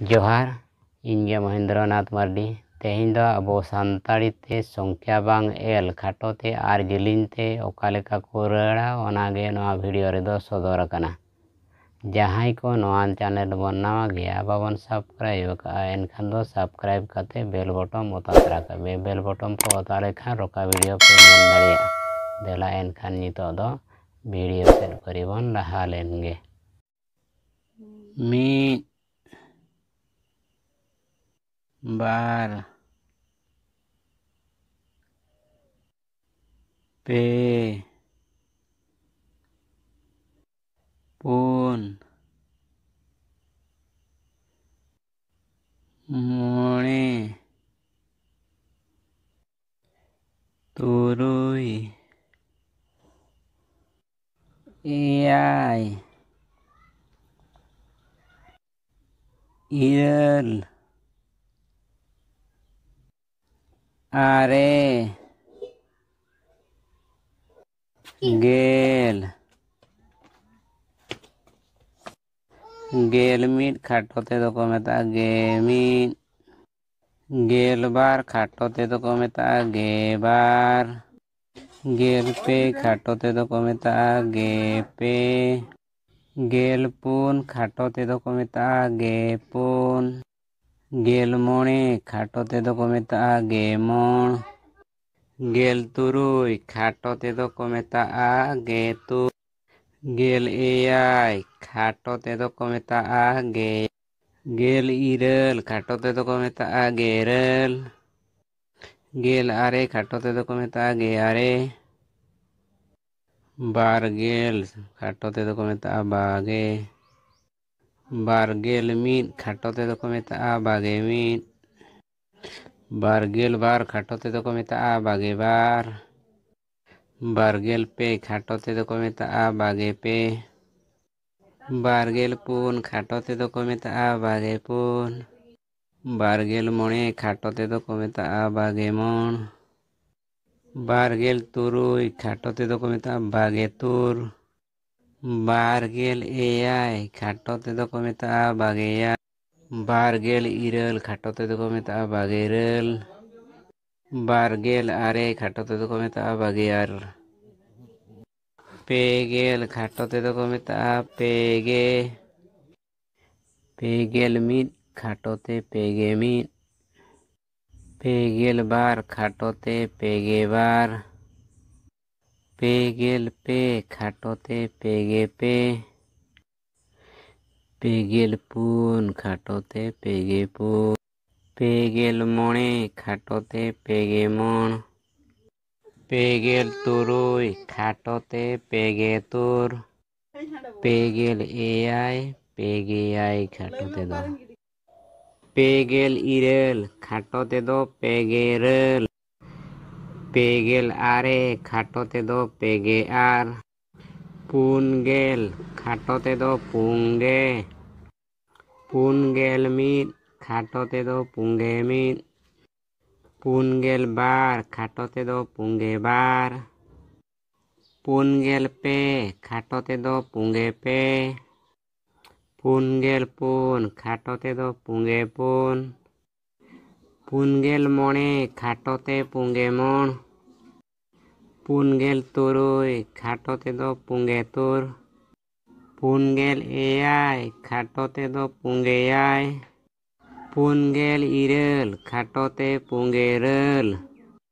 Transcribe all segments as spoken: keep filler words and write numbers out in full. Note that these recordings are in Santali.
ᱡᱚᱦᱟᱨ, ᱤᱧ ᱜᱮ ᱢᱚᱦᱮᱱᱫᱨᱚ ᱱᱟᱛᱷ ᱢᱟᱨᱰᱤ᱾ ᱛᱮᱦᱮᱧ ᱫᱚ ᱟᱵᱚ ᱥᱟᱱᱛᱟᱲᱤ ᱛᱮ ᱥᱚᱝᱠᱷᱭᱟ ᱵᱟᱝ ᱮᱞ ᱠᱷᱟᱴᱚ ᱛᱮ ᱟᱨ ᱡᱮᱞᱮᱧ ᱛᱮ ᱚᱠᱟ ᱞᱮᱠᱟ ᱠᱚ ᱨᱟᱹᱲᱟ, ᱚᱱᱟ ᱜᱮ ᱱᱚᱣᱟ ᱵᱷᱤᱰᱤᱭᱳ ᱨᱮᱫᱚ ᱥᱚᱫᱚᱨ ᱟᱠᱟᱱᱟ᱾ ᱡᱟᱦᱟᱸᱭ ᱠᱚ ᱱᱚᱣᱟ ᱪᱮᱱᱮᱞ ᱵᱚᱱ ᱱᱟᱣᱟ ᱜᱮᱭᱟ, ᱵᱟᱵᱚᱱ ᱥᱟᱵᱥᱠᱨᱟᱭᱤᱵ ᱟᱠᱟᱫᱼᱟ, ᱮᱱᱠᱷᱟᱱ ᱫᱚ ᱥᱟᱵᱥᱠᱨᱟᱭᱤᱵ ᱠᱟᱛᱮ ᱵᱮᱞ ᱵᱚᱴᱚᱢ ᱚᱛᱟ ᱛᱚᱨᱟ ᱠᱟᱜ ᱢᱮ᱾ ᱵᱮᱞ ᱵᱚᱴᱚᱢ ᱠᱚ ᱚᱛᱟ ᱞᱮᱠᱷᱟᱱ ᱨᱚᱠᱟ ᱵᱷᱤᱰᱤᱭᱳ ᱯᱮ ᱧᱮᱞ ᱫᱟᱲᱮᱭᱟᱜᱼᱟ᱾ ᱫᱮᱞᱟ ᱮᱱᱠᱷᱟᱱ ᱱᱤᱛᱚᱜ ᱫᱚ ᱵᱷᱤᱰᱤᱭᱳ ᱥᱮᱫ ᱯᱟᱹᱨᱤ ᱵᱚᱱ ᱞᱟᱦᱟ ᱞᱮᱱ ᱜᱮ᱾ ᱢᱤᱫ, ᱵᱟᱨ, ᱯᱮ, ᱯᱩᱱ, ᱢᱚᱬᱮ, ᱛᱩᱨᱩᱭ, ᱮᱭᱟᱭ, ᱤᱨᱟᱹᱞ, ᱟᱨᱮ, ᱜᱮᱞ, ᱜᱮᱞ ᱢᱤᱫ ᱠᱷᱟᱴᱚ ᱛᱮᱫᱚ ᱠᱚ ᱢᱮᱛᱟᱜᱼᱟ ᱜᱮ ᱢᱤᱫ, ᱜᱮᱞ ᱵᱟᱨ ᱠᱷᱟᱴᱚ ᱛᱮᱫᱚ ᱠᱚ ᱢᱮᱛᱟᱜᱼᱟ ᱜᱮ ᱵᱟᱨ, ᱜᱮᱞ ᱯᱮ ᱠᱷᱟᱴᱚ ᱛᱮᱫᱚ ᱠᱚ ᱢᱮᱛᱟᱜᱼᱟ ᱜᱮ ᱯᱮ, ᱜᱮᱞ ᱯᱩᱱ ᱠᱷᱟᱴᱚ ᱛᱮᱫᱚ ᱠᱚ ᱢᱮᱛᱟᱜᱼᱟ ᱜᱮ ᱯᱩᱱ, ᱜᱮᱞ ᱢᱚᱬᱮ ᱠᱷᱟᱴᱚ ᱛᱮᱫᱚ ᱠᱚ ᱢᱮᱛᱟᱜᱼᱟ ᱜᱮ ᱢᱚᱬ, ᱜᱮᱞ ᱛᱩᱨᱩᱭ ᱠᱷᱟᱴᱚ ᱛᱮᱫᱚ ᱠᱚ ᱢᱮᱛᱟᱜᱼᱟ ᱜᱮ ᱛᱩᱨᱩᱭ, ᱜᱮᱞ ᱮᱭᱟᱭ ᱠᱷᱟᱴᱚ ᱛᱮᱫᱚ ᱠᱚ ᱢᱮᱛᱟᱜᱼᱟ ᱜᱮ, ᱜᱮᱞ ᱤᱨᱟᱹᱞ ᱠᱷᱟᱴᱚ ᱛᱮᱫᱚ ᱠᱚ ᱢᱮᱛᱟᱜᱼᱟ ᱜᱮᱨᱟᱹᱞ, ᱜᱮᱞ ᱟᱨᱮ ᱠᱷᱟᱴᱚ ᱛᱮᱫᱚ ᱠᱚ ᱢᱮᱛᱟᱜᱼᱟ ᱜᱮ ᱟᱨᱮ, ᱵᱟᱨ ᱜᱮᱞ ᱠᱷᱟᱴᱚ ᱛᱮᱫᱚ ᱠᱚ ᱢᱮᱛᱟᱜᱼᱟ ᱵᱟᱜᱮ, ᱵᱟᱨ ᱜᱮᱞ ᱢᱤᱫ ᱠᱷᱟᱴᱚ ᱛᱮᱫᱚ ᱠᱚ ᱢᱮᱛᱟᱜᱼᱟ ᱵᱟᱜᱮ ᱢᱤᱫ, ᱵᱟᱨ ᱜᱮᱞ ᱵᱟᱨ ᱠᱷᱟᱴᱚ ᱛᱮᱫᱚ ᱠᱚ ᱢᱮᱛᱟᱜᱼᱟ ᱵᱟᱜᱮ ᱵᱟᱨ, ᱵᱟᱨ ᱜᱮᱞ ᱯᱮ ᱠᱷᱟᱴᱚ ᱛᱮᱫᱚ ᱠᱚ ᱢᱮᱛᱟᱜᱼᱟ ᱵᱟᱜᱮ ᱯᱮ, ᱵᱟᱨ ᱜᱮᱞ ᱯᱩᱱ ᱠᱷᱟᱴᱚ ᱛᱮᱫᱚ ᱠᱚ ᱢᱮᱛᱟᱜᱼᱟ ᱵᱟᱜᱮ ᱯᱩᱱ, ᱵᱟᱨ ᱜᱮᱞ ᱢᱚᱬᱮ ᱠᱷᱟᱴᱚ ᱛᱮᱫᱚ ᱠᱚ ᱢᱮᱛᱟᱜᱼᱟ ᱵᱟᱜᱮ ᱢᱚᱬ, ᱵᱟᱨ ᱜᱮᱞ ᱛᱩᱨᱩᱭ ᱠᱷᱟᱴᱚ ᱛᱮᱫᱚ ᱠᱚ ᱢᱮᱛᱟᱜᱼᱟ ᱵᱟᱜᱮ ᱛᱩᱨ, ᱵᱟᱨ ᱜᱮᱞ ᱮᱭᱟᱭ ᱠᱷᱟᱴᱚ ᱛᱮᱫᱚ ᱠᱚ ᱢᱮᱛᱟᱜᱼᱟ ᱵᱟᱜᱮ ᱮᱭᱟᱭ, ᱵᱟᱨ ᱜᱮᱞ ᱤᱨᱟᱹᱞ ᱠᱷᱟᱴᱚ ᱛᱮᱫᱚ ᱠᱚ ᱢᱮᱛᱟᱜᱼᱟ ᱵᱟᱜᱮ ᱤᱨᱟᱹᱞ᱾ ᱵᱟᱨ ᱜᱮᱞ ᱟᱨᱮ ᱠᱷᱟᱴᱚ ᱛᱮᱫᱚ ᱠᱚ ᱢᱮᱛᱟᱜᱼᱟ ᱵᱟᱜᱮ ᱟᱨ᱾ ᱯᱮ ᱜᱮᱞ ᱠᱷᱟᱴᱚ ᱛᱮᱫᱚ ᱠᱚ ᱢᱮᱛᱟᱜᱼᱟ ᱯᱮ ᱜᱮ᱾ ᱯᱮ ᱜᱮᱞ ᱢᱤᱫ ᱠᱷᱟᱴᱚ ᱛᱮ ᱯᱮ ᱜᱮ ᱢᱤᱫ᱾ ᱯᱮ ᱜᱮᱞ ᱵᱟᱨ ᱠᱷᱟᱴᱚ ᱛᱮ ᱯᱮ ᱜᱮ ᱵᱟᱨ᱾ ᱯᱮ ᱜᱮᱞ ᱯᱮ ᱠᱷᱟᱴᱚ ᱛᱮ ᱯᱮ ᱜᱮ ᱯᱮ᱾ ᱯᱮ ᱜᱮᱞ ᱯᱩᱱ ᱠᱷᱟᱴᱚ ᱛᱮ ᱯᱮ ᱜᱮ ᱯᱩᱱ᱾ ᱯᱮ ᱜᱮᱞ ᱢᱚᱬᱮ ᱠᱷᱟᱴᱚ ᱛᱮ ᱯᱮ ᱜᱮ ᱢᱚᱬ᱾ ᱯᱮ ᱜᱮᱞ ᱛᱩᱨᱩᱭ ᱠᱷᱟᱴᱚ ᱛᱮ ᱯᱮ ᱜᱮ ᱛᱩᱨ᱾ ᱯᱮ ᱜᱮᱞ ᱮᱭᱟᱭ ᱯᱮ ᱜᱮᱭᱟᱭ ᱠᱷᱟᱴᱚ ᱛᱮᱫᱚ᱾ ᱯᱮ ᱜᱮᱞ ᱤᱨᱟᱹᱞ ᱠᱷᱟᱴᱚ ᱛᱮᱫᱚ ᱯᱮ ᱜᱮ ᱤᱨᱟᱹᱞ᱾ ᱯᱮ ᱜᱮᱞ ᱟᱨᱮ ᱠᱷᱟᱴᱚ ᱛᱮᱫᱚ ᱯᱮ ᱜᱮ ᱟᱨ᱾ ᱯᱩᱱ ᱜᱮᱞ ᱠᱷᱟᱴᱚ ᱛᱮᱫᱚ ᱯᱩᱱ ᱜᱮ᱾ ᱯᱩᱱ ᱜᱮᱞ ᱢᱤᱫ ᱠᱷᱟᱴᱚ ᱛᱮᱫᱚ ᱯᱩᱱ ᱜᱮ ᱢᱤᱫ᱾ ᱯᱩᱱ ᱜᱮᱞ ᱵᱟᱨ ᱠᱷᱟᱴᱚ ᱛᱮᱫᱚ ᱯᱩᱱ ᱜᱮ ᱵᱟᱨ᱾ ᱯᱩᱱ ᱜᱮᱞ ᱯᱮ ᱠᱷᱟᱴᱚ ᱛᱮᱫᱚ ᱯᱩᱱ ᱜᱮ ᱯᱮ᱾ ᱯᱩᱱ ᱜᱮᱞ ᱯᱩᱱ ᱠᱷᱟᱴᱚ ᱛᱮᱫᱚ ᱯᱩᱱ ᱜᱮ ᱯᱩᱱ᱾ ᱯᱩᱱ ᱜᱮᱞ ᱢᱚᱬᱮ ᱠᱷᱟᱴᱚ ᱛᱮ ᱯᱩᱱ ᱜᱮ ᱢᱚᱬ᱾ ᱯᱩᱱ ᱜᱮᱞ ᱛᱩᱨᱩᱭ ᱠᱷᱟᱴᱚ ᱛᱮᱫᱚ ᱯᱩᱱ ᱜᱮ ᱛᱩᱨ᱾ ᱯᱩᱱ ᱜᱮᱞ ᱮᱭᱟᱭ ᱠᱷᱟᱴᱚ ᱛᱮᱫᱚ ᱯᱩᱱ ᱜᱮ ᱮᱭᱟᱭ᱾ ᱯᱩᱱ ᱜᱮᱞ ᱤᱨᱟᱹᱞ ᱠᱷᱟᱴᱚ ᱛᱮ ᱯᱩᱱ ᱜᱮ ᱤᱨᱟᱹᱞ᱾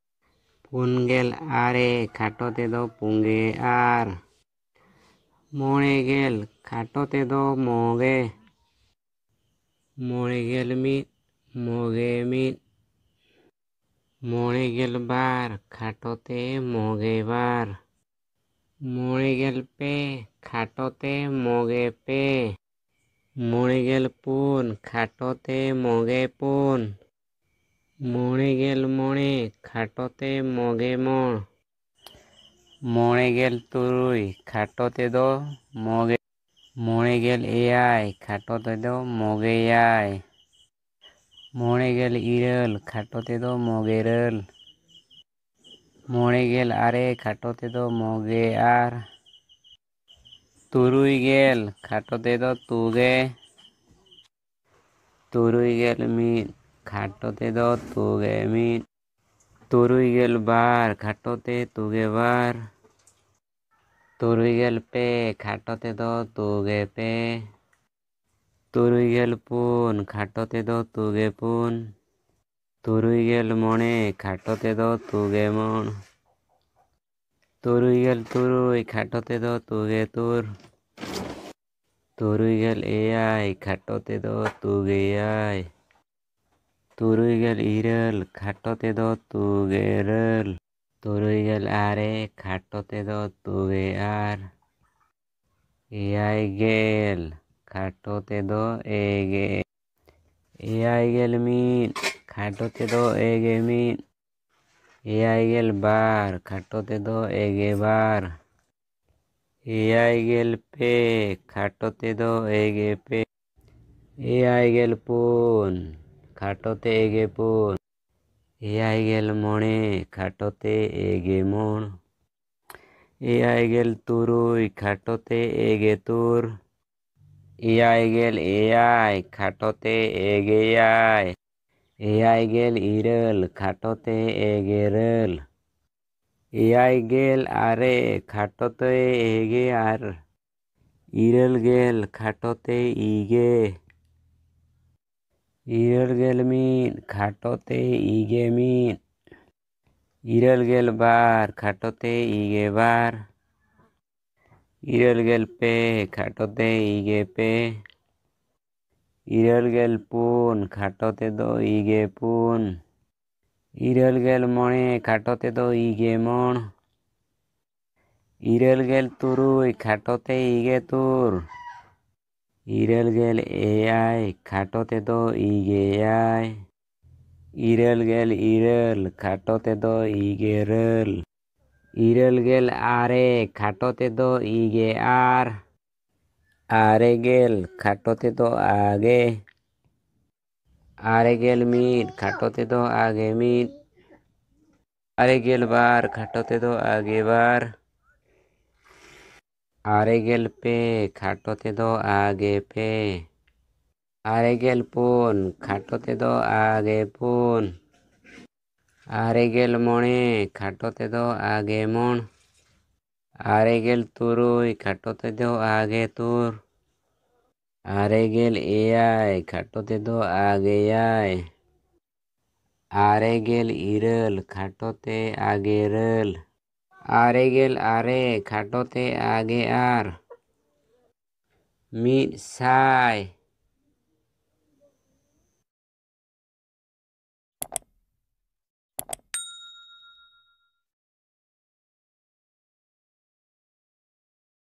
ᱯᱩᱱ ᱜᱮᱞ ᱟᱨᱮ ᱠᱷᱟᱴᱚ ᱛᱮᱫᱚ ᱯᱩᱱ ᱜᱮ ᱟᱨ᱾ ᱢᱚᱬᱮ ᱜᱮᱞ ᱠᱷᱟᱴᱚ ᱛᱮᱫᱚ ᱢᱚ ᱜᱮ᱾ ᱢᱚᱬᱮ ᱜᱮᱞ ᱢᱤᱫ ᱢᱚ ᱜᱮ ᱢᱤᱫ᱾ ᱢᱚᱬᱮ ᱜᱮᱞ ᱵᱟᱨ ᱠᱷᱟᱴᱚ ᱛᱮ ᱢᱚ ᱜᱮ ᱵᱟᱨ᱾ ᱢᱚᱬᱮ ᱜᱮᱞ ᱯᱮ ᱠᱷᱟᱴᱚ ᱛᱮ ᱢᱚ ᱜᱮ ᱯᱮ᱾ ᱢᱚᱬᱮ ᱜᱮᱞ ᱯᱩᱱ ᱠᱷᱟᱴᱚ ᱛᱮ ᱢᱚ ᱜᱮ ᱯᱩᱱ᱾ ᱢᱚᱬᱮ ᱜᱮᱞ ᱢᱚᱬᱮ ᱠᱷᱟᱴᱚ ᱛᱮ ᱢᱚ ᱜᱮ ᱢᱚᱬ᱾ ᱢᱚᱬᱮ ᱜᱮᱞ ᱛᱩᱨᱩᱭ ᱠᱷᱟᱴᱚ ᱛᱮᱫᱚ ᱢᱚ ᱜᱮ᱾ ᱢᱚᱬᱮ ᱜᱮᱞ ᱮᱭᱟᱭ ᱠᱷᱟᱴᱚ ᱛᱮᱫᱚ ᱢᱚ ᱜᱮ ᱮᱭᱟᱭ᱾ ᱢᱚᱬᱮ ᱜᱮᱞ ᱤᱨᱟᱹᱞ ᱠᱷᱟᱴᱚ ᱛᱮᱫᱚ ᱢᱚ ᱜᱮ ᱤᱨᱟᱹᱞ᱾ ᱢᱚᱬᱮ ᱜᱮᱞ ᱟᱨᱮ ᱠᱷᱟᱴᱚ ᱛᱮᱫᱚ ᱢᱚ ᱜᱮ ᱟᱨ᱾ ᱛᱩᱨᱩᱭ ᱜᱮᱞ ᱠᱷᱟᱴᱚ ᱛᱮᱫᱚ ᱛᱩ ᱜᱮ᱾ ᱛᱩᱨᱩᱭ ᱜᱮᱞ ᱢᱤᱫ, ᱠᱷᱟᱴᱚ ᱛᱮᱫᱚ ᱛᱩᱜᱮ ᱢᱤᱫ᱾ ᱛᱩᱨᱩᱭ ᱜᱮᱞ ᱵᱟᱨ, ᱠᱷᱟᱴᱚ ᱛᱮ ᱛᱩᱜᱮ ᱵᱟᱨ᱾ ᱛᱩᱨᱩᱭ ᱜᱮᱞ ᱯᱮ, ᱠᱷᱟᱴᱚ ᱛᱮᱫᱚ ᱛᱩᱜᱮ ᱯᱮ᱾ ᱛᱩᱨᱩᱭ ᱜᱮᱞ ᱯᱩᱱ, ᱠᱷᱟᱴᱚ ᱛᱮᱫᱚ ᱛᱩᱜᱮ ᱯᱩᱱ᱾ ᱛᱩᱨᱩᱭ ᱜᱮᱞ ᱢᱚᱬᱮ, ᱠᱷᱟᱴᱚ ᱛᱮᱫᱚ ᱛᱩᱜᱮ ᱢᱚᱬ᱾ ᱛᱩᱨᱩᱭ ᱜᱮᱞ ᱛᱩᱨᱩᱭ, ᱠᱷᱟᱴᱚ ᱛᱮᱫᱚ ᱛᱩᱜᱮ ᱛᱩᱨ᱾ ᱛᱩᱨᱩᱭ ᱜᱮᱞ ᱮᱭᱟᱭ, ᱠᱷᱟᱴᱚ ᱛᱮᱫᱚ ᱛᱩᱜᱮᱭᱟᱭ᱾ ᱛᱩᱨᱩᱭ ᱜᱮᱞ ᱤᱨᱟᱹᱞ, ᱠᱷᱟᱴᱚ ᱛᱮᱫᱚ ᱛᱩᱜᱮ ᱨᱟᱹᱞ᱾ ᱛᱩᱨᱩᱭ ᱜᱮᱞ ᱟᱨᱮ, ᱠᱷᱟᱴᱚ ᱛᱮᱫᱚ ᱛᱩᱜᱮ ᱟᱨ᱾ ᱮᱭᱟᱭ ᱜᱮᱞ, ᱠᱷᱟᱴᱚ ᱛᱮᱫᱚ ᱮᱜᱮ᱾ ᱮᱭᱟᱭ ᱜᱮᱞ ᱢᱤᱫ, ᱠᱷᱟᱴᱚ ᱛᱮᱫᱚ ᱮᱜᱮ ᱢᱤᱫ᱾ ᱮᱭᱟᱭ ᱜᱮᱞ ᱵᱟᱨ, ᱠᱷᱟᱴᱚ ᱛᱮᱫᱚ ᱮᱜᱮ ᱵᱟᱨ᱾ ᱮᱭᱟᱭ ᱜᱮᱞ ᱯᱮ, ᱠᱷᱟᱴᱚ ᱛᱮᱫᱚ ᱮᱜᱮ ᱯᱮ᱾ ᱮᱭᱟᱭ ᱜᱮᱞ ᱯᱩᱱ, ᱠᱷᱟᱴᱚ ᱛᱮ ᱮᱜᱮ ᱯᱩᱱ᱾ ᱮᱭᱟᱭ ᱜᱮᱞ ᱢᱚᱬᱮ, ᱠᱷᱟᱴᱚ ᱛᱮ ᱮᱜᱮ ᱢᱚᱬ᱾ ᱮᱭᱟᱭ ᱜᱮᱞ ᱛᱩᱨᱩᱭ, ᱠᱷᱟᱴᱚ ᱛᱮ ᱮᱜᱮ ᱛᱩᱨ᱾ ᱮᱭᱟᱭ ᱜᱮᱞ ᱮᱭᱟᱭ, ᱠᱷᱟᱴᱚ ᱛᱮ ᱮᱜᱮᱭᱟᱭ᱾ ᱮᱭᱟᱭ ᱜᱮᱞ ᱤᱨᱟᱹᱞ, ᱠᱷᱟᱴᱚ ᱛᱮ ᱮᱜᱮ ᱨᱟᱹᱞ᱾ ᱮᱭᱟᱭ ᱜᱮᱞ ᱟᱨᱮ, ᱠᱷᱟᱴᱚ ᱛᱮ ᱮᱜᱮ ᱟᱨ᱾ ᱤᱨᱟᱹᱞ ᱜᱮᱞ, ᱠᱷᱟᱴᱚ ᱛᱮ ᱤᱜᱮ᱾ ᱤᱨᱟᱹᱞ ᱜᱮᱞ ᱢᱤᱫ, ᱠᱷᱟᱴᱚ ᱛᱮ ᱤᱜᱮ ᱢᱤᱫ᱾ ᱤᱨᱟᱹᱞ ᱜᱮᱞ ᱵᱟᱨ, ᱠᱷᱟᱴᱚ ᱛᱮ ᱤᱜᱮ ᱵᱟᱨ᱾ ᱤᱨᱟᱹᱞ ᱜᱮᱞ ᱯᱮ, ᱠᱷᱟᱴᱚ ᱛᱮ ᱤᱜᱮ ᱯᱮ᱾ ᱤᱨᱟᱹᱞ ᱜᱮᱞ ᱯᱩᱱ, ᱠᱷᱟᱴᱚ ᱛᱮᱫᱚ ᱤᱜᱮ ᱯᱩᱱ᱾ ᱤᱨᱟᱹᱞ ᱜᱮᱞ ᱢᱚᱬᱮ, ᱠᱷᱟᱴᱚ ᱛᱮᱫᱚ ᱤᱜᱮ ᱢᱚᱬ᱾ ᱤᱨᱟᱹᱞ ᱜᱮᱞ ᱛᱩᱨᱩᱭ, ᱠᱷᱟᱴᱚ ᱛᱮ ᱤᱜᱮ ᱛᱩᱨ᱾ ᱤᱨᱟᱹᱞ ᱜᱮᱞ ᱮᱭᱟᱭ, ᱠᱷᱟᱴᱚ ᱛᱮᱫᱚ ᱤᱜᱮᱭᱟᱭ᱾ ᱤᱨᱟᱹᱞ ᱜᱮᱞ ᱤᱨᱟᱹᱞ, ᱠᱷᱟᱴᱚ ᱛᱮᱫᱚ ᱤᱜᱮ ᱨᱟᱹᱞ᱾ ᱤᱨᱟᱹᱞ ᱜᱮᱞ ᱟᱨᱮ, ᱠᱷᱟᱴᱚ ᱛᱮᱫᱚ ᱤᱜᱮ ᱟᱨ᱾ ᱟᱨᱮ ᱜᱮᱞ, ᱠᱷᱟᱴᱚ ᱛᱮᱫᱚ ᱟᱜᱮ᱾ ᱟᱨᱮ ᱜᱮᱞ ᱢᱤᱫ, ᱠᱷᱟᱴᱚ ᱛᱮᱫᱚ ᱟᱜᱮ ᱢᱤᱫ᱾ ᱟᱨᱮ ᱜᱮᱞ ᱵᱟᱨ, ᱠᱷᱟᱴᱚ ᱛᱮᱫᱚ ᱟᱜᱮ ᱵᱟᱨ᱾ ᱟᱨᱮ ᱜᱮᱞ ᱯᱮ, ᱠᱷᱟᱴᱚ ᱛᱮᱫᱚ ᱟᱜᱮ ᱯᱮ᱾ ᱟᱨᱮ ᱜᱮᱞ ᱯᱩᱱ, ᱠᱷᱟᱴᱚ ᱛᱮᱫᱚ ᱟ ᱜᱮ ᱯᱩᱱ᱾ ᱟᱨᱮ ᱜᱮᱞ ᱢᱚᱬᱮ, ᱠᱷᱟᱴᱚ ᱛᱮᱫᱚ ᱟ ᱜᱮ ᱢᱚᱬ᱾ ᱟᱨᱮ ᱜᱮᱞ ᱛᱩᱨᱩᱭ, ᱠᱷᱟᱴᱚ ᱛᱮᱫᱚ ᱟ ᱜᱮ ᱛᱩᱨ᱾ ᱟᱨᱮ ᱜᱮᱞ ᱮᱭᱟᱭ, ᱠᱷᱟᱴᱚ ᱛᱮᱫᱚ ᱟ ᱜᱮᱭᱟᱭ᱾ ᱟᱨᱮ ᱜᱮᱞ ᱤᱨᱟᱹᱞ, ᱠᱷᱟᱴᱚ ᱛᱮ ᱟ ᱜᱮ ᱨᱟᱹᱞ᱾ ᱟᱨᱮ ᱜᱮᱞ ᱟᱨᱮ, ᱠᱷᱟᱴᱚ ᱛᱮ ᱟ ᱜᱮ ᱟᱨ᱾ ᱢᱤᱫ ᱥᱟᱭ,